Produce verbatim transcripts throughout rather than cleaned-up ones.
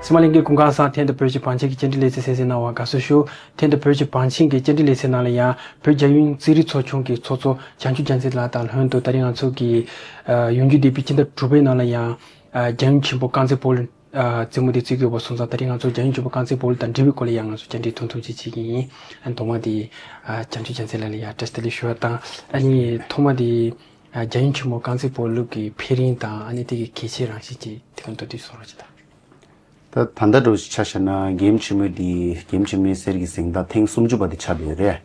སི་མ་གླིང་གི་གུང་ཁང་སང་ཐེན་དུ་བོད་ཀྱི་བང་ཆེན་གྱི་བཅར་འདྲི་ལེ་ཚན་གསན་གཟིགས་གནང་བར་དགའ་བསུ་ཞུ། ཐེན་དུ་བོད་ཀྱི་བང་ཆེན་གྱི་བཅར་འདྲི་ལེ་ཚན་ནང་ལ་ཡང་བོད་རྒྱལ་ཡོངས་རྩེད་རིགས་ཚོགས་ཆུང་གི་ཚོགས་གཙོ་བྱང་ཆུབ་རྒྱལ་མཚན་ལགས་དང་ལྷན་དུ། ད་རིང་ང་ཚོ་གི་ཡོང་རྒྱུ་བསྡད་པའི་ཕྱི་ཟླ་དྲུག་པའི་ནང་ལ་ཡང་རྒྱལ་ཡུམ་ཆེན་པོ་རྐང་རྩེད་སྤོ་ལོ་རྩེད་མོ་དེ་རྩེ་གི་ཡོད་པ་སོང་ཙང་། ད་རིང་ང་ཚོ་རྒྱལ་ཡུམ་ཆེན་པོ་རྐང་རྩེད་སྤོ་ལོ་དང་འབྲེལ་བའི་སྐོར་ལ་ཡང་ང་ཚོ་བཅར་འདྲི་ཐུང་ཐུང་ཅིག་བྱེད་ཀྱི་ཡིན། ཐོག་མ་དེ་བྱང་ཆུབ་རྒྱལ་མཚན་ལགས་ལ་ཡང་བཀྲ་ཤིས་བདེ་ལེགས་ཞུ་བ་དང་། ཨ་ནི་ཐོག་མ་དེ་རྒྱལ་ཡུམ་ཆེན་མོ་རྐང་རྩེད་སྤོ་ལོ་གི་འཕེལ་རིམ་དང་། ཨ་ནི་དེ་གི་གལ་ཆེའི་རང་བཞིན་ཅིག་དེ་ག་མདོར་བསྡུས་གསུང་རོགས་གྱིས་དང་། ད་ད་ལྟ་འདྲ་བོ་ཞིག་ཆ་བཞག་ན་རྒྱལ་ཡུམ་ཆེན་མོ་འདི་རྒྱལ་ཡུམ་ཆེན་མོའི་གསེར་གྱི་གཟེངས་རྟགས་ཐེངས་སུམ་ཅུ་པ་དེ་ཆགས་བསྡད་ཡོད་རེད།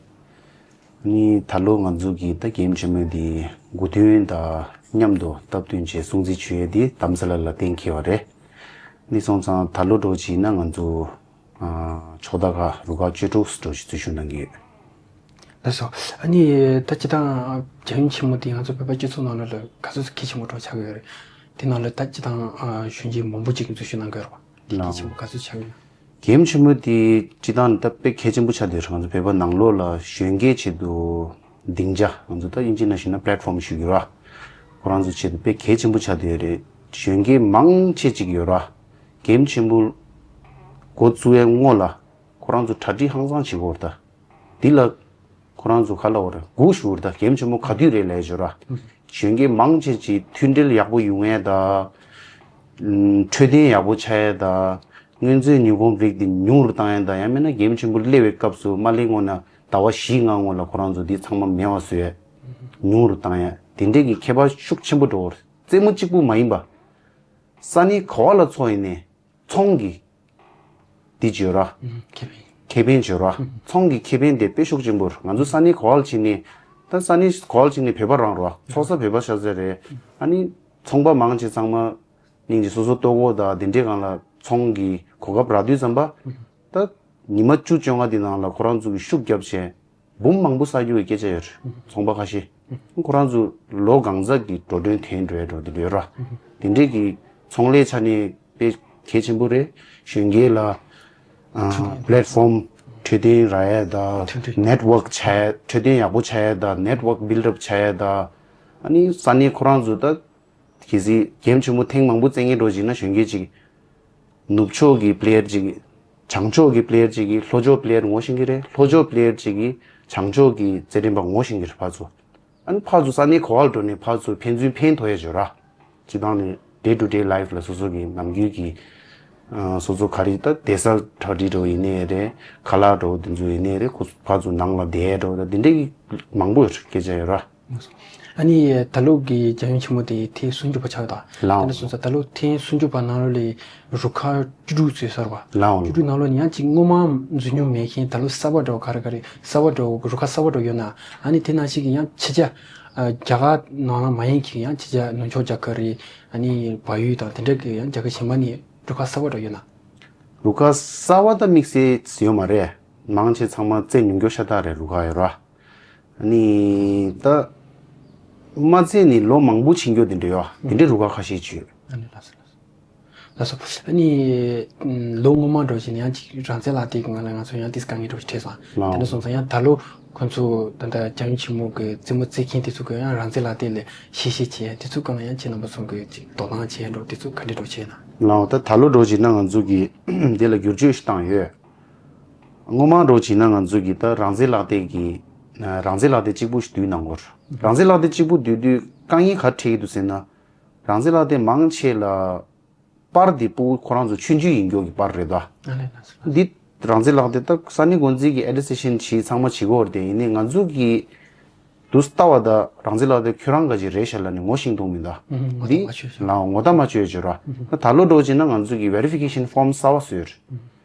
ཨ་ནི་ད་ལོ་ང་ཚོ་གིས་ད་རྒྱལ་ཡུམ་ཆེན་མོ་འདི་དགུང་སྟོན་དང་མཉམ་དུ་སྟབས་བསྟུན་བྱས་སྲུང་བརྩི་ཞུ་ཡས་འདི་དྷ་རམ་ས་ལ་ལ་གཏན་འཁེལ་བ་རེད། འདི་སོང་ཙང་ད་ལོ་འདྲ་བོ་ཞིག་ཡིན་ན་ང་ཚོ་ཨ་ཕྱོགས་མཐའ་ཁག་རུ་ཁག་བཅུ་དྲུག་འདྲ་བོ་ཞིག་འཛུལ་ཞུགས་གནང་གི་ཡོད། ལགས་སོ། ཨ་ནི་ད་སྤྱིར་བཏང་རྒྱལ་ཡུམ་ཆེན་མོ་འདི་ང་ཚོ་བོད་པ་སྤྱི་ཚོགས་ནང་ལོགས་ལ་ག་ཚོད་གལ་ཆེན་པོ་འདྲ་བོ་ཆགས་ཀྱི་ཡོད་རེད། དེ་ནང་ལ་ད་སྤྱིར་བཏང་ཨ་གཞོན་སྐྱེས་མང་པོ་ཅིག་གིས་འཛུལ་ཞུགས་གནང་གི་ཡོད་རེད་པ། འདི་གལ་ཆེན་པོ་ག་ཚོད་ཆགས་ཀྱི་ཡོད། རྒྱལ་ཡུམ་ཆེན་མོ་འདི་སྤྱིར་བཏང་ད་དཔེ་གལ་ཆེན་པོ་ཆགས་བསྡད་ཡོད་རེད། ང་ཚོ་བོད་པ་ནང་ལོགས་ལ་གཞོན་སྐྱེས་ཆེད་དུ་སྡིངས་ཆ། ང་ཚོ་ད་དབྱིན་ཇི་ནང་ཞུས་ན་པླེ་ཊི་ཕོམ་ཞུ་གི་རེད་པ། ཁོ་རང་ཚོ་ཆེད་དུ་དཔེ་གལ་ཆེན་པོ་ཆགས་བསྡད་ཡོད་རེད། གཞོན་སྐྱེས་མང་ཆེ་ཅིག་ཡོད་རེད་པ། རྒྱལ་ཡུམ་ཆེན་མོ་འགོ་བཙུགས་ཡས་སྔོན་ལ་ཁོ་རང་ཚོ་གྲ་སྒྲིག་ཧང་སང་བྱེད་ཀྱི་ཡོད་རེད་ད། འདི་ལ་ཁོ་རང་ཚོ་ག་ལབ་དགོས་རེད། སྒུག་བཞུགས་རེད་ད། རྒྱལ་ཡུམ་ཆེན་མོ་ག་དུས་རེད་ལབ་ཡས་ཅིག་ཡོད་རེད་པ། གཞོན་སྐྱེས་མང་ཆེ་ཅིག་མཐུན་སྒྲིལ་ཡག་པོ་ཡོང་ཡས་དང་། ཨམ། འཕྲོད་བསྟེན་ཡག་པོ་ཆགས་ཡས་དང་། དངོས་རྫས་ཉོ་གོ་རིགས་དེ་ཉུང་རུ་བཏང་ཡས་དང་། ཡང་མིན་ན་རྒྱལ་ཡུམ་ཆེན་མོ་སླེབས་པའི་སྐབས་སུ་མ་སླེབས་སྔོན་ན་ཟླ་བ་བཞི་ལྔ་སྔོན་ལ་ཁོ་རང་ཚོ་འདི་ཚང་མ་མེད་པ་བཟོ་ཡས། ཉུང་རུ་བཏང་ཡས། དེ་འདྲས་ཀྱི་ཁྱད་པར་ཤུགས་ཆེན་པོ་འགྲོ་གི་རེད། རྩེད་མོ་གཅིག་པུ་མ་ཡིན་པ། ས་གནས་ག་པ་ལ་ཚོགས་ཡིན་ནའི་ཚོང་གི་འདི་ཅིག་ཡོད་རེད་པ། ཨུམ། ཁེ་ཕན། ཁེ་ཕན་ཅིག་ཡོད་རེད་པ། ཨུམ། ཚོང་གི་ཁེ་ཕན་དེ་དཔེ་ཤུགས་ཆེན་པོ་རེད། ང་ཚོ་ས་གནས་ག་པ་ལ་ཕྱིན་ནའི། ད་ས་གནས་ག་པ་ལ་ཕྱིན་ནའི་བོད་པ་རང་རེད་པ། ཚོགས་ས་བོད་པ་ཤ་ཚ་རེད། ཨ་ནི་ཚོང་པ་མང་ཆེ་ཚང་མ་སྙིང་རྗེ། སོ་སོ་ལྟོ་གོས་དང་དེ་འདྲའི་སྒང་ལ་ཚོང་གི་གོ་སྐབས་རག་དུས་ཙམ་པ། ད་ཉི་མ་བཅུ་བཅོ་ལྔ་དེ་ནང་ལ་ཁོ་རང་ཚོ་གིས་ཤུགས་བརྒྱབ་བྱས། འབུམ་མང་པོ་བསགས་རྒྱུ་གི་སྐད་ཆ་ཡོད་རེད། ཚོང་པ་ཁ་ཤས། ཁོ་རང་ཚོ་ལོ་གང་ཙམ་གི་འགྲོ་གྲོན་ཐོན་འགྲོ་ཡ་འགྲོ་དེ་འདྲ་ཡོད་རེད་པ། དེ་འདྲས་ཀྱི་ཚོང་ལས་ཆ་ནས་དཔེ་གལ་ཆེན་པོ་རེད། གཞོན་སྐྱེས་ལ་ཨ་པླེ་ཊི་ཕོམ་འཕྲོད་བསྟེན་རག་ཡ་དང་། འཕྲོད་བསྟེན། ནེཊ་ཝརཀ་ཆགས་ཡ། འཕྲོད་བསྟེན་ཡག་པོ་ཆགས་ཡ་དང་། ནེཊ་ཝརཀ་བིལ་ཌི་ཨབ་ཆགས་ཡ་དང་། ཨ་ནི་ས་གནས་ཁོ་རང་ཚོ་ད་གལ་སྲིད་རྒྱལ་ཡུམ་ཆེན་མོ་ཐེངས་མང་པོ་རྩེད་མཁན་འདྲ་བོ་ཅིག་ཡིན་ན། གཞོན་སྐྱེས་ཅིག་ནུབ་ཕྱོགས་ཀྱི་པི་ལེ་ཡར་ཅིག་བྱང་ཕྱོགས་ཀྱི་པི་ལེ་ཡར་ཅིག་གིས་ལྷོ་ཕྱོགས་པི་ལེ་ཡར་ངོ་ཤེས་ཀྱི་རེད། ལྷོ་ཕྱོགས་པི་ལེ་ཡར་ཅིག་གིས་བྱང་ཕྱོགས་ཀྱི་རྩེད་འགྲན་པ་ངོ་ཤེས་ཀྱི་རེད། ཕར་ཚུར། ཨ་ནི་ཕར་ཚུར་ས་གནས་ག་པར་འགྲོ་ནས་ཕར་ཚུར་ཕན་ཚུན་ཕན་ཐོགས་ཡས་ཅིག་ཡོད་རེད་པ། སྤྱིར་བཏང་ནས་ཌེ་ཊུ་ཌེ་ལའིཕ་ལ་སོ་སོ་གི་ནམ་རྒྱུན་གྱི་ཨ་སོ་སོ་ག་རེ་ད་བསྡད་ས་གྲ་སྒྲིག་འདྲ་བོ་ཡིན་ནའི་རེད། ཁ་ལག་འདྲ་བོ་དེ་ཚོ་ཡིན་ནའི་རེད། ཁོ་ཕར་ཚུར་ནང་ལ་བསྡད་འདྲ་བོ་ད་དེ་འདྲའི་མང་པོ་ཡོད་རེད། སྐད་ཆ་ཡོད་རེད་པ། ཨ་ནི་ད་ལོ་གི་རྒྱལ་ཡུམ་ཆེན་མོ་དེ་ཐེངས་སུམ་ཅུ་པ་ཆགས་ཡོད་ད། ལགས། དེ་འདྲ་སོང་ཙང་ད་ལོ་ཐེངས་སུམ་ཅུ་པ་ནང་ལོགས་ལ་རུ་ཁག་བཅུ་དྲུག་བཙུགས་ཚར་བ། ལགས། བཅུ་དྲུག་ནང་ལོགས་ནས་ཡང་གཅིག་སྔོན་མ་འཛུལ་མྱོང་མེད་མཁན། ད་ལོ་གསར་པ་འདྲ་བོ་ག་རེ་ག་རེ་གསར་པ་འདྲ་བོ་རུ་ཁག་གསར་པ་འདྲ་བོ་ཡོད་ན། ཨ་ནི་དེ་ནང་བཞིན་གྱི་ཡང་ཕྱི་རྒྱལ་ཨ་རྒྱ་གར་ནང་ལ་མ་ཡིན་མཁན་ཡང་ཕྱི་རྒྱལ་ནུབ་ཕྱོགས་རྒྱ་གར་རེད། ཨ་ནི་བལ་ཡུལ་དང་དེ་འདྲ་གི་ཡང་རྒྱ་གར་གཞན་པ་ནས་རུ་ཁག་གསར་པ་འདྲ་བོ་ཡོད་ན། རུ་ཁག་གསར་པ་ད་དམིགས་བསལ་ཡོད་མ་རེད། མང་ཆེ་ཚང་མ་རྩེད་མྱོང་རྒྱུ་ཤ་སྟག་རེད། རུ་ཁག་ཡོད་རེད་པ། ཨ་ནི་ད་མ་རྩེད་ནས་ལོ་མང་པོ་ཕྱིན་རྒྱུ་དེ་འདྲ་ཡོད། དེ་འདྲའི་རུ་ཁག་ཁ་ཤས་ཅིག་ཡོད། ཨ་ནི་ལགས་སོ། ལགས་སོ། ཨ་ནི་ལོ་སྔོན་མ་འདྲ་བོ་ཞིག་ནས་ཡང་ཅིག་རང་བཙན་ལག་དེབ་ཀྱི་ངང་ལ་ང་ཚོ་ཡང་ཏིས་དཀའ་ངལ་འདྲ་བོ་ཞིག་འཕྲད་སོང་། ལགས། དེ་འདྲ་སོང་ཙང་ཡང་ད་ལོ་ཁོ་ཚོ་ད་ལྟ་རྒྱལ་ཡུམ་ཆེན་མོ་གི་རྩེད་མོ་རྩེ་མཁན་དེ་ཚོ་གི་ཡང་རང་བཙན་ལག་དེབ་ལ་ཞིབ་བཤེར་བྱས། དེ་ཚོ་སྒང་ལ་ཡང་ཁྱེད་རྣམ་པ་ཚོ་གི་ཅིག་དོ་སྣང་བྱས་འགྲོ། དེ་ཚོ་ག་འདྲ་འདྲ་བོ་བྱས་ན། ལགས། ད་ད་ལོ་འདྲ་བོ་བྱས་ན་ང་ཚོ་གི་དེ་ལ་བསྒྱུར་བཅོས་ཤིག་བཏང་ཡོད། སྔོན་མ་འདྲ་བོ་བྱས་ན་ང་ཚོ་གི་ད་རང་བཙན་ལག་དེབ་ཀྱི་རང་བཙན་ལག་དེབ་གཅིག་པུ་ཞིག་བསྡུས་གནང་གི་ཡོད་རེད། རང་བཙན་ལག་དེབ་གཅིག་པུ་བསྡུས་དུས་དཀའ་ངལ་ག་རེ་འཕྲད་ཀྱི་འདུག་ཟེར་ན། རང་བཙན་ལག་དེབ་མང་ཆེ་ལ་པར་དེ་ཕྲུ་གུ་ཁོ་རང་ཚོ་ཆུང་ཆུང་ཡིན་མགྱོགས་ཀྱི་པར་རེད་ད། ཨ་ལས། ལགས་སོ། ལགས་སོ། འདི་རང་བཙན་ལག་དེབ་ད་ས་གནས་འགོ་འཛིན་གྱིས་ཨེ་ཌི་ཊེ་ཤན་བྱས་ཚང་མ་བྱེད་ཀྱི་ཡོད་རེད་དེ། ཡིན་ནའི་ང་ཚོ་གིས་དུས་ལྟ་བ་ད་རང་བཙན་ལག་དེབ་ཁྱོད་རང་ག་ཅིག་རེད་ཤག་ལབ་ནས་ངོ་ཤེས་མཐོང་མི་འདུག་ཨུམ། ངོ་འདི་ལྟ་མ་བྱོས་ཤག་ལགས། ངོ་ལྟ་མ་བྱོས་བྱོས་ར། ཨུམ། ད་ལོ་འདྲ་བོ་བྱས་ན་ང་ཚོ་གིས་ཝེ་རི་ཕི་ཀེ་ཤན་ཕོམ་གསར་པ་བཟོས་རེད། ཨུམ།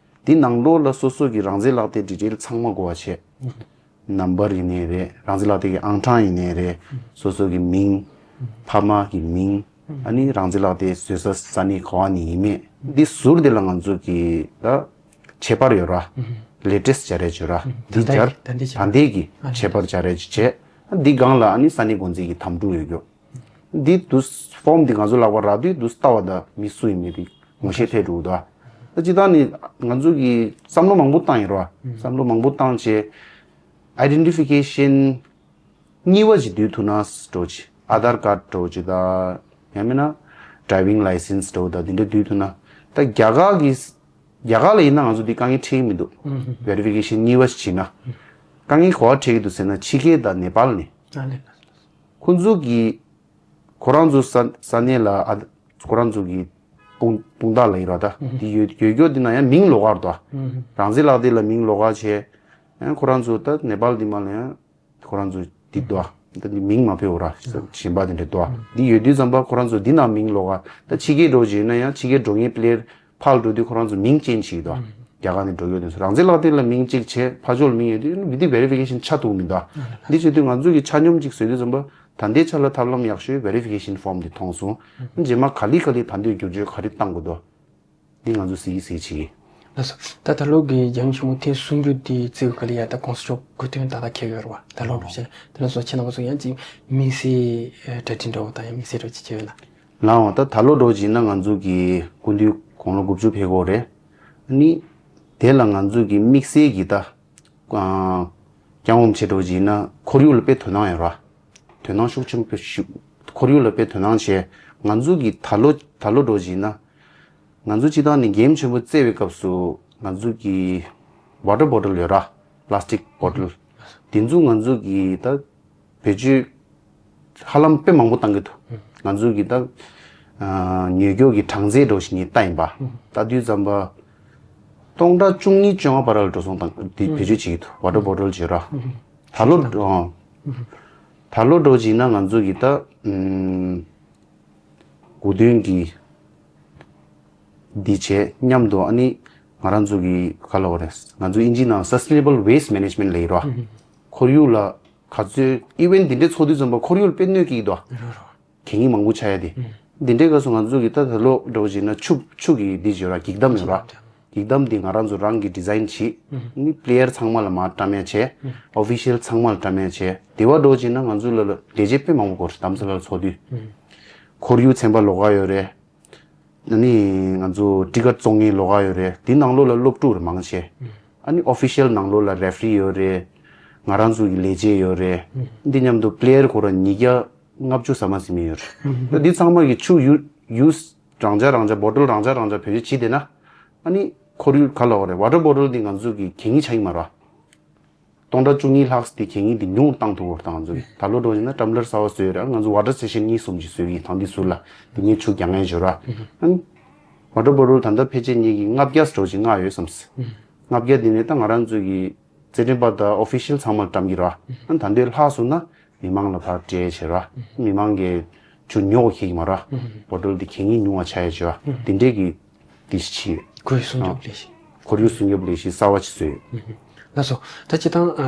འདི་ནང་ལོགས་ལ་སོ་སོ་གི་རང་བཙན་ལག་དེབ་ཌི་ཊེལ་ཚང་མ་དགོས་པ་བྱས། ཨུམ། ནམ་བར་ཡིན་ནའི་རེད། རང་བཙན་ལག་དེབ་ཀྱི་ཨང་གྲངས་ཡིན་ནའི་རེད། སོ་སོ་གི་མིང་། ཕ་མ་གི་མིང་། ཨ་ནི་རང་བཙན་ལག་དེབ་བཟོ་ས་ས་གནས་ག་བ་ནས་ཡིན་མེད། འདི་ཟུར་དེ་ལ་ང་ཚོ་གི་ད་ཁྱད་པར་ཡོད་ར། ལེ་ཊེ་སི་ཊི་སྦྱར་ཡས་ཡོད་ར། འདི་སྦྱར། ད་ལྟའི་ཁྱད་པར། ད་ལྟའི་ཁྱད་པར་སྦྱར་ཡས་བྱས། འདི་སྒང་ལ་ཨ་ནི་ས་གནས་འགོ་འཛིན་གྱི་དམ་ཕྲུག་ཡོད་རྒྱུ། འདི་དུས་ཕོམ་འདི་ང་ཚོ་ལག་པ་རག་དུས་དུས་ལྟ་བ་ད་མི་སུ་ཡིན་མིན་དེ་ངོ་ཤེས་ཐེབས་འགྲོ་གི་འདུག་ད་སྤྱིར་བཏང་ནི་ང་ཚོ་གིས་བསམ་བློ་མང་པོ་བཏང་ཡིན་ར། བསམ་བློ་མང་པོ་བཏང་བྱས། ཨའི་ཌེན་ཊི་ཕི་ཀེ་ཤན་གཉིས་པ་ཅིག་བསྡུ་ཐུབ་ན་འདྲ་བོ་ཅིག་ཨ་དྷར་ཀར་འདྲ་བོ་ཅིག་དང་། ཡང་མིན་ན་ཌ་རའི་ཝིང་ལའི་སེན་སི་འདྲ་བོ་དང་དེ་འདྲ་བསྡུ་ཐུབ་ན། ད་རྒྱ་གར་གྱི་ རྒྱ་གར་ལ་ཡིན་ན་ང་ཚོ་འདི་དཀའ་ངལ་འཕྲད་ཀྱི་མི་འདུག། ཨུམ། ཝེ་རི་ཕི་ཀེ་ཤན་གཉིས་པ་ཞིག་བྱས་ན། དཀའ་ངལ་ག་པར་འཕྲད་ཀྱི་འདུག་ཟེར་ན་ཕྱི་རྒྱལ་དང་ནེ་པཱལ་ནས། ཨ་ལས། ཁོ་ཚོ་གིས་ཁོ་རང་ཚོ་ས་ས་གནས་ལ་ཨ་ཁོ་རང་ཚོ་གི་དཔུང་དཔུང་རྟགས་ལབ་ཀྱི་རེད་ད། ཨུམ། འདི་ཡོད་ཡོད་རྒྱུ་འདི་ན་ཡང་མིང་ལོགས་ཀ་རེད་ད། ཨུམ། རང་བཙན་ལག་དེབ་ལ་མིང་ལོགས་ཀ་བྱས། ཡང་ཁོ་རང་ཚོ་ད་ནེ་པཱལ་འདི་མ་ལ་ཡང་ཁོ་རང་ཚོ་འདི་འདུག་ཨ། ད་འདི་མིང་མ་ཕེབས་འོ་ར། གཞན་པ་དེ་འདྲ་འདུག་ཨ། འདི་ཡོད་དུས་ཙམ་པ་ཁོ་རང་ཚོ་འདི་ནང་མིང་ལོགས་ཀ། ད་ཕྱི་རྒྱལ་འགྲོ་བྱས་ན་ཡང་ཕྱི་རྒྱལ་འགྲོ་མཁན་པི་ལེ་ཡར་ཕར་འགྲོ་དུས་ཁོ་རང་ཚོ་མིང་ཅེན་ཇི་བྱེད་ཀྱི་འདུག་ཨ། རྒྱ་གར་ནས་འགྲོ་ཡོད་དུས་རང་བཙན་ལག་དེབ་ལ་མིང་གཅིག་བྱས་ཕར་ཕྱོགས་ལ་མིང་ཡོད་དུས་འདི་ཝེ་རི་ཕི་ཀེ་ཤན་ཆགས་ཐུབ་མི་འདུག་ཨ། འདི་བྱེད་དུས་ང་ཚོ་གི་ཆ་སྙོམས་ཅིག་བཟོས་དུས་ཙམ་པ་ད་ལྟའི་ཆ་ལ་ཐབས་ལམ་ཡག་ཤོས་ཝེ་རི་ཕི་ཀེ་ཤན་ཕོམ་འདི་མཐོང་སོང་། རྗེས་མ་ག་ལེ་ག་ལེ་ད་འདོད་བསྒྱུར་བཅོས་ག་རེ་བཏང་དགོས་འདུག་འདི་ང་ཚོ་གཟིགས་གཟིགས་བྱེད་ཀྱི། ལགས་སོ། ད་ད་ལོ་གི་རྒྱལ་ཡོངས་ཆེན་མོ་ཐེངས་གསུམ་བཅུ་འདི་བརྩི་དགོས་ག་ལེ་ཡ་ད་གོང་ས་མཆོག་གོ་སྟོན་ཏག་ཏག་འཁེལ་ཡོད་རེད་བ། ད་ལོ་འགྲོ་བྱས་དེ་ལ་སོགས་ཁྱེད་རྣམ་པ་ཚོ་ཡང་ཅིག་དམིགས་བསལ་གྲ་སྒྲིག་འདྲ་བོ་དང་ཡང་དམིགས་བསལ་འདྲ་བོ་ཅིག་བྱས་ཡོད་ན། ལའང་ད་ད་ལོ་འགྲོ་བྱས་ན་ང་ཚོ་གི་སྐུ་མདུན་དགུང་ལོ་དགུ་བཅུ་ཕེབས་ཀྱི་ཡོད་རེད། ཨ་ནི་དེ་ལ་ང་ཚོ་གི་དམིགས་བསལ་གྱི་ད་ཨ་སྐྱབས་མགོན་ཆེ་འགྲོ་བྱས་ན་ཁོར་ཡུག་ལ་དཔེ་དོ་སྣང་ཡོད་ར། དོ་སྣང་ཤུགས་ཆེན་པོ་ཞུ། ཁོར་ཡུག་ལ་དཔེ་དོ་སྣང་བྱས། ང་ཚོ་གི་ད་ལོ་ད་ལོ་འགྲོ་བྱས་ན། ང་ཚོ་སྤྱི་བཏང་ནས་རྒྱལ་ཡུམ་ཆེན་པོ་བརྩི་བའི་སྐབས་སུ་ང་ཚོ་གི་ཝ་ཊར་བོ་ཊལ་ཡོད་ར། པ་ལ་སི་ཊིག་བོ་ཊལ། དེ་ཚོ་ང་ཚོ་གི་ད་བེད་སྤྱོད་ཧ་ལམ་དཔེ་མང་པོ་བཏང་གི་འདུག། ང་ཚོ་གི་ད་ཨ་ཉོ་སྒྱོག་གི་གྲངས་ཚད་འགྲོ་བཞིན་ནས་ལྟ་ཡིན་པ། ལྟ་དུས་ཙམ་པ་སྟོང་ཕྲག་བཅུ་གཉིས་བཅོ་ལྔ་བར་ལ་འགྲོ་སོང་བཏང་དེ་བེད་སྤྱོད་བྱེད་ཀྱི་འདུག། ཝ་ཊར་བོ་ཊལ་བྱེད་ར། ད་ལོ་ཨ་ད་ལོ་འགྲོ་བྱས་ན་ང་ཚོ་གི་ད་ཨམ། དགུ་ཐོན་གྱི་འདི་བྱས་མཉམ་དུ་ཨ་ནི་ང་རང་ཚོ་གི་ག་ལབ་དགོས་རེད། ང་ཚོ་ཨིན་ཇི་ནང་Sustainable Waste Management ལབ་ཡོད་ར། ཁོར་ཡུག་ལ་ག་ཚོད་ཨི་ཝེན་ཊི་འདི་འདྲའི་ཚོགས་དུས་ཙམ་པ་ཁོར་ཡུག་ལ་དཔེ་གནོད་སྐྱེལ་གྱི་འདུག་གད་སྙིགས་མང་པོ་ཆགས་ཡ་དེ། འདི་འདྲའི་སྐབས་སུ་ང་ཚོ་གི་ད་ད་ལོ་འགྲོ་བཞིན་ན་ཆུ་ཆུ་གི་འདི་བརྗོད་ར་འགྱིག་དམ་ཡོད་ར། འགྱིག་དམ་འདི་ང་རང་ཚོ་རང་གི་ཌི་ཛའིན་བྱེད། ནི་པི་ལེ་ཡར་ཚང་མ་ལ་མར་བཀྲམ་ཡ་བྱས། ཨོ་ཕི་ཤལ་ཚང་མ་ལ་བཀྲམ་ཡ་བྱས། དེ་བ་འགྲོ་བཞིན་ན་ང་ཚོ་ལ་ལ་ལས་བྱེད་དཔེ་མང་པོ་དགོས་རེད། དྷ་རམ་ས་ལ་ལ་ཚོགས་དུས། ཁོར་ཡུག་ཚན་པ་ལོགས་ཀ་ཡོད་རེད། ཨ་ནི་ང་ཚོ་ཊི་ཀཊ་བཙོང་མཁན་ལོགས་ཀ་ཡོད་རེད། དེ་ནང་ལོགས་ལ་སློབ་ཕྲུག་རེད་མང་ཆེ། ཨ་ནི་ཨོ་ཕི་ཤལ་ནང་ལོགས་ལ་རེ་ཕ་རི་ཡོད་རེད། ང་རང་ཚོ་གི་ལས་བྱེད་ཡོད་རེད། འདི་མཉམ་དུ་པི་ལེ་ཡར་ཁོ་རང་ཉིས་བརྒྱ་ལྔ་བཅུ་ཟ་མ་ཟིན་མི་ཡོད་རེད། འདི་ཚང་མ་གི་ཆུ་ཡུ་ཡུ་རང་འཇགས་རང་འཇགས་བོ་ཊལ་རང་འཇགས་རང་འཇགས་བེད་སྤྱོད་བྱེད་བསྡད་ན། ཨ་ནི་ཁོར་ཡུག་ག་ལབ་དགོས་རེད། ཝ་ཊར་བོ་ཊལ་འདི་ང་ཚོ་གི་གད་སྙིགས་ཆགས་ཀྱི་མ་རེད་བ། སྟོང་ཕྲག་བཅུ་གཉིས་ལྷག་དེ་གད་སྙིགས་དེ་ཉུང་རུ་བཏང་ཐུབ་པར་བཏང་ཚུལ། ད་ལོ་འགྲོ་བཞིན་ན་ཊམ་ལར་གསར་པ་བཟོས་ཡོད་རེད། ང་ཚོ་ཝ་ཊར་སི་ཊེ་ཤན་གཉིས་གསུམ་ཅིག་བཟོས་ཀྱི་ཡིན། ཐང་དེ་ཟུར་ལ་དེ་ངས་ཆུ་རྒྱག་མཁན་བྱོས་ར། ཨ་ནི་ཝ་ཊར་བོ་ཊལ་ད་ལྟ་ཕལ་ཆེར་ངེད་ཀྱི་ལྔ་བརྒྱ་འགྲོ་ཅིག་མངགས་ཡོད་བསམ་སྲིད། ལྔ་བརྒྱ་དེ་ནས་ད་ང་རང་ཚོ་གི་རྩེད་འགྲན་པ་དང་ཨོ་ཕི་ཤལ་ཚང་མར་བཀྲམ་གྱི་ར། ཨ་ནི་ད་འདོད་ལྷག་སོང་ན་མི་མང་ལ་ཕར་སྤྲད་བྱེད་ར། མི་མང་གིས་ཆུ་ཉོ་ཤེས་ཀྱི་མ་ར། བོ་ཊལ་དེ་གད་སྙིགས་ཉུང་བ་ཆགས་ཡ་བྱེད་ར། དེ་འདྲས་ཀྱི་དེ་ཞིག་བྱེད། ཁོར་ཡུག་སྲུང་སྐྱོབ་ལས་གཞི། ཁོར་ཡུག་སྲུང་སྐྱོབ་ལས་གཞི་གསར་པ་ཞིག་བཟོས་ཡོད། ལགས་སོ། ད་སྤྱིར་བཏང་ཨ་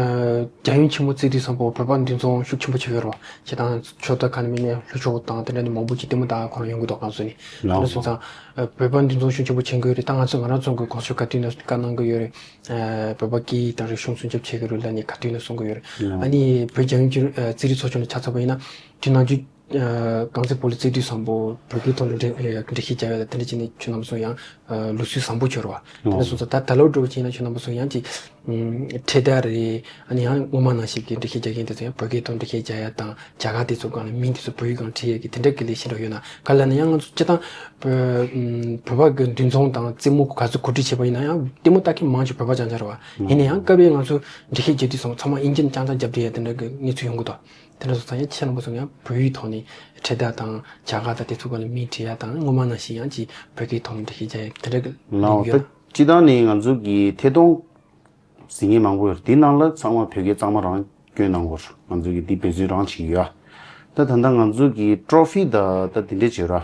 རྒྱལ་ཡོངས་ཆེན་མོ་བརྩི་དུས་ཙམ་པ་བོད་པ་འདུ་འཛོམས་ཤུགས་ཆེན་པོ་བྱེད་ཀྱི་ཡོད་རེད་བ། སྤྱིར་བཏང་ཆོས་དང་ག་ནས་མིན་ནས་ལྷོ་ཕྱོགས་དང་དེ་འདྲ་ནས་མང་པོ་ཅིག་ལྟད་མོ་ལྟ་ག་ཁོ་རང་ཡོང་གི་འདུག་ང་ཚོ་ནི། ལགས་སོ། དེ་འདྲ་སོང་ཙང་ཨ་བོད་པ་འདུ་འཛོམས་ཤུགས་ཆེན་པོ་བྱེད་ཀྱི་ཡོད་རེད། ད་ང་ཚོ་ང་རང་ཚོ་གི་གོང་ས་མཆོག་ག་དུས་ནས་བཀའ་གནང་གི་ཡོད་རེད། ཨ་བོད་པ་སྐད་ཡིག་དང་རིག་གཞུང་སྲུང་སྐྱོབ་བྱེད་ཀྱི་རེད་ལབ་ནས་ག་དུས་ནས་གསུང་གི་ཡོད་རེད། ལགས། ཨ་ནི་བོད་རྒྱལ་ཡོངས་ཀྱི་ཨ་རྩིས་རིག་ཚོགས་ཆུང་ལ་ཆ་མཚོན་པ་ཡིན་ན་དུས་ནམ་རྒྱུན། རྐང་རྩེད་སྤོ་ལོ་རྩེ་དུས་བཟང་པོ་བོད་སྐད་ཐོག་ནས་འགྲེལ་འགྲེལ་བཤད་རྒྱག་ཡ་དང་དེ་འདྲ་བྱས་ནས་ཁྱོད་རྣམ་པ་ཚོ་ཡང་ལུགས་སྲོལ་བཟང་པོ་ཆགས་རེད་བ། དེ་འདྲ་སོང་ཙང་ད་ད་ལོ་འགྲོ་བྱས་ན་ཁྱོད་རྣམ་པ་ཚོ་ཡང་ཅིག་འཕྲེད་དར་རེད། ཨ་ནི་ཡང་སྔོན་མ་ནང་བཞིན་གྱི་འགྲེལ་བཤད་རྒྱག་མཁན་དེ་ཚོ་ཡང་བོད་སྐད་ཐོག་འགྲེལ་བཤད་རྒྱག་ཡ་དང་རྒྱ་གར་དེ་ཚོ་སྒང་ལ་མིང་དེ་ཚོ་བོད་ཡིག་སྒང་བྲིས་ཡ་གི་དེ་འདྲ་གི་ལས་གཞི་འདྲ་ཡོད་ན་ག་ལབ་ན་ཡང་ང་ཚོ་སྤྱིར་བཏང་བོད་བོད་པ་གི་འདུ་འཛོམས་དང་རྩེད་མོ་ག་ཚོད་གོ་སྒྲིག་བྱས་པ་ཡིན་ན་ཡང་ལྟད་མོ་ལྟ་མཁན་མང་ཆེ་བོད་པ་རྐྱང་རྐྱང་རེད་བ། ཡིན་ན་ཡང་སྐབས་རེ་ང་ཚོ་འགྲེལ་བཤད་རྒྱག་དུས་ཚང་མ་ཚང་མ་ཨིན་ཇི་རྐྱང་རྐྱང་རྒྱབ་བསྡད་ཡ་དེ་འདྲ་གི་གནས་ཚུལ་ཡོང་གི་འདུག། དེ་འདྲ་སོང་ཙང་ཡང་ཁྱེད་རྣམ་པ་ཚོ་ཡང་བོད་ཡིག་ཐོག་ནས་འཕྲེད་དར་དང་རྒྱ་གར་དང་དེ་ཚོ་སྒང་ནས་མིང་བྲིས་ཡ་དང་སྔོན་མ་ནང་བཞིན་ཡང་ཅིག་བོད་སྐད་ཐོག་ནས་འགྲེལ་བཤད་རྒྱག་ཡ་དེ་འདྲ་གི་ལའོ། ཡོད་ད་ན། སྤྱིར་བཏང་ནས་ང་ཚོ་གི་ཐད་གཏོང་གཟིགས་མཁན་མང་པོ་ཡོད་རེད། དེའི་ནང་ལ་ཚང་མ་བོད་སྐད་གཙང་མ་རང་སྐྱོན་གནང་དགོས་རེད། ང་ཚོ་གི་འདི་འབད་བརྩོན་རང་བྱེད་ཀྱི་ཡོད། ད་ད་ལྟ་ང་ཚོ་གི་ཊོ་ཕི་ད་ད་དེ་འདྲས་བྱེད་ར།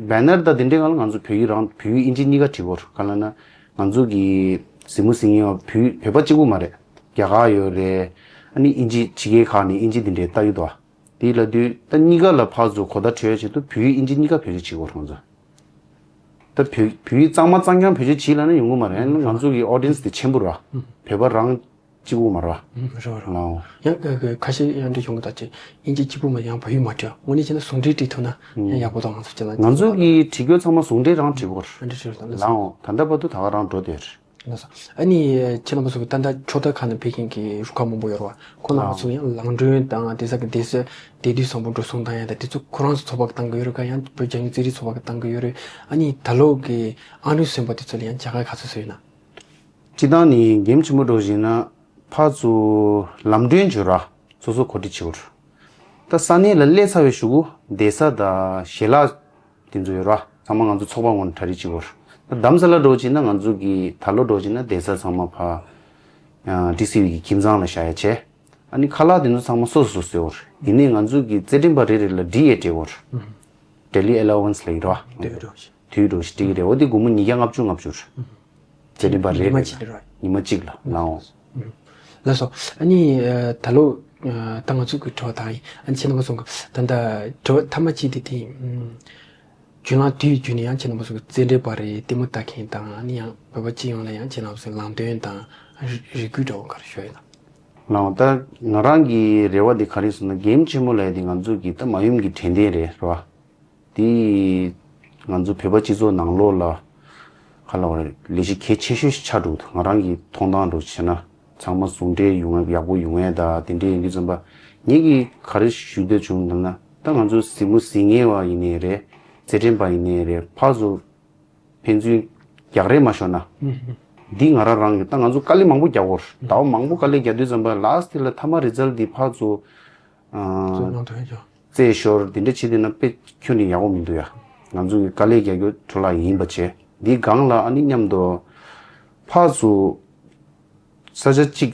བེ་ནར་ད་དེ་འདྲས་སྒང་ལ་ང་ཚོ་བོད་ཡིག་རང་བོད་ཡིག་ཨིན་ཇི་གཉིས་ཀ་བྲིས་དགོས་རེད། ག་ལབ་ན་ང་ཚོ་གི་གཟིགས་མོ་གཟིགས་མཁན་བ་བོད་བོད་པ་གཅིག་པུ་མ་རེད། རྒྱ་གར་ཡོད་རེད། ཨ་ནི་ཨིན་ཇི་ཕྱི་རྒྱལ་ཁག་ནས་ཨིན་ཇི་འདི་འདྲའི་ལྟ་ཡི་འདུག་བ། དེ་ལབ་དུས་ད་གཉིས་ཀ་ལ་ཕར་ཚུར་གོ་བརྡ་འཕྲོད་ཆེད་དུ་བོད་ཡིག་ཨིན་ཇི་གཉིས་ཀ་བེད་སྤྱོད་བྱེད་དགོས་རེད་ང་ཚོ། ད་བོད་བོད་ཡིག་གཙང་མ་གཙང་རྐྱང་བེད་སྤྱོད་བྱེད་ལབ་ན་ཡོང་གི་མ་རེད། ང་ཚོ་གི་ཨོ་ཌི་ཡེན་སི་དེ་ཆེན་པོ་རེད་བ། བོད་པ་རང་གཅིག་པུ་མ་རེད་བ། རེད་རེད། ལའོ། ཡང་ཁ་ཤས་ཡང་འདྲ་བྱུང་གི་ད་ཅི་ཨིན་ཇི་གཅིག་པུ་མ་ཡང་བོད་ཡིག་མ་བྲིས་དངོས་གནས་བྱས་ན་ཟུང་འབྲེལ་བྲིས་ཐུབ་ན་ཡག་པོ་འདུག་ང་ཚོ་བྱས་ན། ང་ཚོ་གི་བྲིས་རྒྱུ་ཚང་མ་ཟུང་འབྲེལ་རང་བྲིས་དགོས་རེད། ཨ་འདྲ་བྲིས་རེད་ད། ལའོ། ད་ལྟ་བར་དུ་ད་ག་རང་འགྲོ་བསྡད་རེད། ལགས་སོ། ཨ་ནི་ཁྱེད་རྣམ་པ་ཚོ་གི་ད་ལྟ་ཕྱོགས་མཐའ་ཁག་ནས་ཕེབས་མཁན་གྱི་རུ་ཁག་མང་པོ་ཡོད་རེད་བ། ཁོང་རྣམ་པ་ཚོ་ཡང་ལམ་གྲོན་དང་དེ་ས་གི་བསྡད་ས་བསྡད་དུས་བཟང་པོ་འགྲོ་སོང་བཏང་ཡ་དང་དེ་ཚོ་ཁོ་རང་ཚོ་ཚོགས་པ་གི་བཏང་གི་ཡོད་རེད་ག། ཡང་བོད་རྒྱ་དངོས་རྩེད་རིགས་ཚོགས་པ་གི་བཏང་གི་ཡོད་རེད། ཨ་ནི་ད་ལོ་གི་ཨང་རིམ་སོན་པ་དེ་ཚོ་ལ་ཡང་བྱ་དགའ་ག་ཚོད་ཚོད་ཡོད་ན། སྤྱིར་བཏང་ནི་གེམ་ཆེན་པོ་འགྲོ་བཞིན་ན་ཕར་ཚུར་ལམ་གྲོན་བྱོས་ར་སོ་སོ་གོ་སྒྲིག་བྱེད་དགོས། ད་ས་གནས་ལ་སླེབས་ཚར་བའི་གཞུག་གུ་བསྡད་ས་དང་ཞལ་ལག་དེ་ཚོ་ཡོད་ར་ཚང་མ་ང་ཚོ་ཚོགས་པ་ངོས་ནས་གྲ་སྒྲིག་བྱེད་དགོས། ད་རྡ་རམ་ས་ལ་འགྲོ་བྱས་ན་ང་ཚོ་གི་ད་ལོ་འགྲོ་བྱས་ན་བསྡད་ས་ཚང་མ་ཕར་ཌི་སི་ཝི་གི་ཁྱིམ་ཚང་ལ་བཞག་ཡ་བྱས། ཨ་ནི་ཁ་ལག་དེ་ཚོ་ཚང་མ་སོ་སོ་སོ་ཟེར་བར་ཡིན་ནའི་ང་ཚོ་གི་རྩེད་འགྲན་པ་རེ་རེ་ལ་ཌི་ཨེ་སྤྲད་བར་ཌེ་ལི་ཨེ་ལོ་ཝན་སི་ལ་ཡིན་ར། དུས་འགྲོ་ཞིག་དུས་འགྲོ་ཞིག་སྤྲད་ཀྱི་རེད། འོ་དེ་སྒོར་མོ་ཉིས་བརྒྱ་ལྔ་བཅུ་ལྔ་བཅུ་རེད། རྩེད་འགྲན་པ་རེ་ཉི་མ་རེ་གཅིག་ལ་ར། ཉི་མ་གཅིག་ལ་ལའོ། ལགས་སོ། ཨ་ནི་ད་ལོ་ད་ང་ཚོ་གི་དྲི་བ་དག་ཡིན། ཨ་ནི་ཁྱེད་རྣམ་པ་ཚོ་གི་ད་ལྟ་དྲི་བ་མཐའ་མ་གཅིག་དེ་དེ། རྒྱུན་ལམ་དུས་རྒྱུན་ནས་ཡང་ཁྱེད་རྣམ་པ་ཚོ་གི་རྩེད་འགྲན་པ་རེད་ལྟད་མོ་ལྟ་མཁན་དང་ཨ་ནི་ཡང་བོད་པ་སྤྱི་ཡོངས་ལ་ཡང་ཁྱེད་རྣམ་པ་ཚོ་ལམ་སྟོན་དང་རེ་སྐུལ་འདྲ་བོ་ག་རེ་ཞུ་ཡོད་ན། ལའོ་ད་ང་རང་གི་རེ་བ་དེ་ག་རེ་ཟེར་ན་གེམ་ཆེན་མོ་ལབ་ཡ་དེ་ང་ཚོ་གི་ད་མ་ཡུམ་གྱི་དྲན་རྟེན་རེད་རེད་བ། དེ་ང་ཚོ་བོད་པ་སྤྱི་ཚོགས་ནང་ལོགས་ལ་ག་ལ་བ་རེད་ལས་གཞི་གལ་ཆེ་ཤོས་ཤིག་ཆགས་འདུག་ང་རང་གི་མཐོང་སྟངས་འདྲ་བྱས་ན་ཚང་མ་ཟུང་འབྲེལ་ཡོང་ཡ་ཡག་པོ་ཡོང་ཡ་ད་དེ་འདྲ་ཡིན་དུས་ཙམ་པ་ངེད་ཀྱིས་ག་རེ་ཞུ་འདོད་བྱུང་ལབ་ན་ད་ང་ཚོ་གཟིགས་མོ་གཟིགས་མཁན་བ་ཡིན་ནའི་རེད། རྩེད་འགྲན་པ་ཡིན་ནའི་རེད། ཕར་ཚུར་ཕན་ཚུན་རྒྱག་རེས་མ་ཤོར་ན། འདི་ང་རང་རང་གི་ད་ང་ཚོ་དཀའ་ལས་མང་པོ་རྒྱག་གོ་རེད། ཟླ་བ་མང་པོ་དཀའ་ལས་རྒྱག་དུས་ཙམ་པ་ལ་སི་ཊི་ལ་མཐའ་མ་རི་ཛལ་འདི་ཕར་ཚུར་ཚོད་ནང་དུ་ཡོད་ཀྱང་། རྩེད་ཤོར་དེ་འདྲ་བྱེད་དུས་ན་དཔེ་ཁྱོན་ནས་ཡག་པོ་མི་འདུག་ཡ། ང་ཚོ་གི་དཀའ་ལས་རྒྱག་རྒྱུ་འཕྲོ་བརླག་ཡིན་པ་བྱས་འདི་སྒང་ལ་ཨ་ནི་མཉམ་དུ་ཕར་ཚུར་ས་ཆ་གཅིག་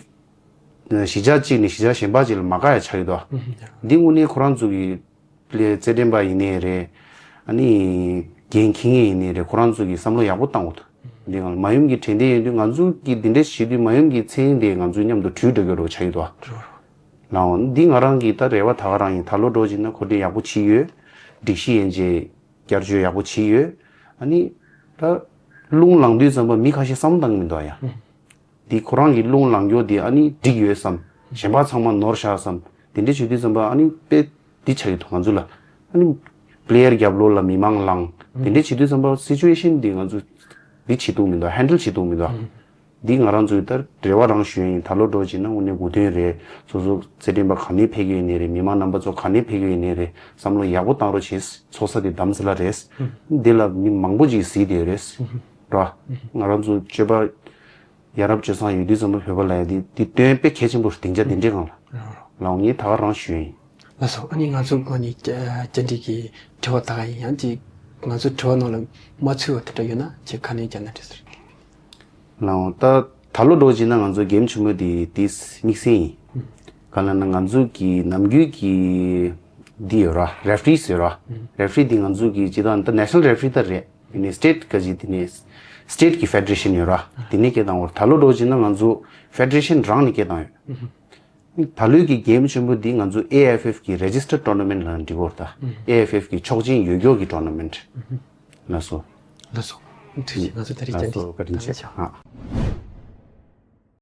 གཞིས་ཆགས་གཅིག་ནས་གཞིས་ཆགས་གཞན་པ་ཅིག་ལ་མ་དགའ་ཡ་ཆགས་ཀྱི་འདུག་འདི་དངོས་གནས་ཁོ་རང་ཚོ་གི་ལས་རྩེད་འགྲན་པ་ཡིན་ནའི་རེད། ཨ་ནི་འགན་འཁྱེར་མཁན་ཡིན་ནའི་རེད། ཁོ་རང་ཚོ་གི་བསམ་བློ་ཡག་པོ་བཏང་དགོས་འདུག་འདི་སྒང་ལ་མ་ཡུམ་གྱི་དྲན་རྟེན་ཡིན་དུས་ང་ཚོ་གི་འདི་འདྲ་བྱེད་དུས་མ་ཡུམ་གྱི་མཚན་དེ་ང་ཚོའི་མཉམ་དུ་བྲུས་འགྲོ་གི་རོགས་ཆགས་ཀྱི་འདུག་ལའོ་འདི་ང་རང་གི་ད་རེ་བ་ད་ག་རང་ཡིན། ད་ལོ་འགྲོ་བྱས་ན་གོ་སྒྲིག་ཡག་པོ་བྱས་ཡོད། སྒྲིག་གཞི་ཡན་ཆད་བསྐྱར་བཅོས་ཡག་པོ་བྱས་ཡོད། ཨ་ནི་ད་རླུང་ལངས་དུས་ཙམ་པ་མི་ཁ་ཤས་བསམ་བློ་བཏང་གི་མི་འདུག་ཡ། འདི་ཁོ་རང་གི་རླུང་ལངས་རྒྱུ་འདི་ཨ་ནི་འགྲིག་ཡོད་བསམ། གཞན་པ་ཚང་མ་ནོར་བཞག་བསམ། དེ་འདྲ་བྱེད་དུས་ཙམ་པ་ཨ་ནི་དཔེ་འདི་ཆགས་ཀྱི་འདུག་ང་ཚོ་ལ། ཨ་ནི་པི་ལེ་ཡར་རྒྱབ་ལོགས་ལ་མི་མང་ལངས། དེ་འདྲ་བྱེད་དུས་ཙམ་པ་སི་ཅུ་ཨེ་ཤན་འདི་ང་ཚོ་འདི་བྱེད་ཐུབ་མི་འདུག་ཧེན་ཌལ་བྱེད་ཐུབ་མི་འདུག་འདི་ང་རང་ཚོའི་ལྟར་རེ་བ་རང་ཞུ་ཡ་ཡིན། ད་ལོ་འགྲོ་བྱས་ན་དངོས་གནས་གོ་དོན་རེད། སོ་སོ་རྩེད་འགྲན་པ་ག་ནས་ཕེབས་ཀྱི་ཡོད་ནའི་རེད། མི་མང་རྣམ་པ་ཚོ་ག་ནས་ཕེབས་ཀྱི་ཡོད་ནའི་རེད། བསམ་བློ་ཡག་པོ་བཏང་རོགས་བྱེད། ཚོགས་ས་དེ་རྡ་རམ་ས་ལ་རེད། འདི་ལ་མི་མང་པོ་ཅིག་གཟིགས་བསྡད་ཡོད་རེད། ར། ང་རང་ཚོ་སྤྱོད་པ་ཡ་རབས་སྤྱོད་བཟང་ཡོད་དུས་ཙམ་པ་བོད་པ་ལ་ཡ་འདི་འདི་དོན་དཔེ་གལ་ཆེན་པོ་རེད། སྡིངས་ཆ་འདི་འདྲའི་སྒང་ལ། ལའོ་ངས་ད་ག་རང་ཞུ་ཡ་ཡིན། ལགས་སོ། ཨ་ནི་ང་ཚོ་གོང་ནས་བཅར་འདྲི་གི་དྲི་བ་དག་ཡིན། ཡང་ཅིག་ང་ཚོ་དྲི་བ་ནང་ལ་མ་ཚུད་པ་དེ་འདྲ་ཡོད་ན་ཅིག་ཁ་སྣོན་བརྒྱབ་ན་འགྲིག་ས་རེད། ལའོ་ད་ད་ལོ་འགྲོ་བྱས་ན་ང་ཚོ་གེམ་ཆེན་མོ་དེ་དེ་དམིགས་བསལ་ཡིན། ག་ལ་ན་ང་ཚོ་གི་ནམ་རྒྱུན་གྱི་འདི་ཡོད་ར། རེ་ཕ་རི་ཡོད་ར། རེ་ཕ་རི་དེ་ང་ཚོ་གི་སྤྱི་བཏང་ད་ནེ་ཤ་ནལ་རེ་ཕ་རི་ད་རེད། དེ་ནས་སི་ཊེ་ཊི་ག་ཅིག་དེ་ནས་སི་ཊེ་ཊི་གི་ཕེ་ཌེ་རེ་ཤན་ཡོད་ར། དེ་ནས་སྐད་བཏང་བར་ད་ལོ་འགྲོ་བྱས་ན་ང་ཚོ་ཕེ་ཌེ་རེ་ཤན་རང་ནས་སྐད་བཏང་ཡོད། ད་ལོའི་གི་གེམ་ཆེན་པོ་འདི་ང་ཚོ་ཨེ་ཨེཕ་ཨེཕ་གི་རེ་ཇི་སི་ཊར་ཊོར་ན་མེན་ཊི་ལ་འགྲིག་གོ་རེད་ད། ཨེ་ཨེཕ་ཨེཕ་གི་ཆོག་མཆན་ཡོད་མཁན་གྱི་ཊོར་ན་མེན་ཊི། ལགས་སོ། ལགས་སོ། ཐུགས་རྗེ་ཆེ། ང་ཚོ་བཀའ་དྲིན་ཆེ། ཨ།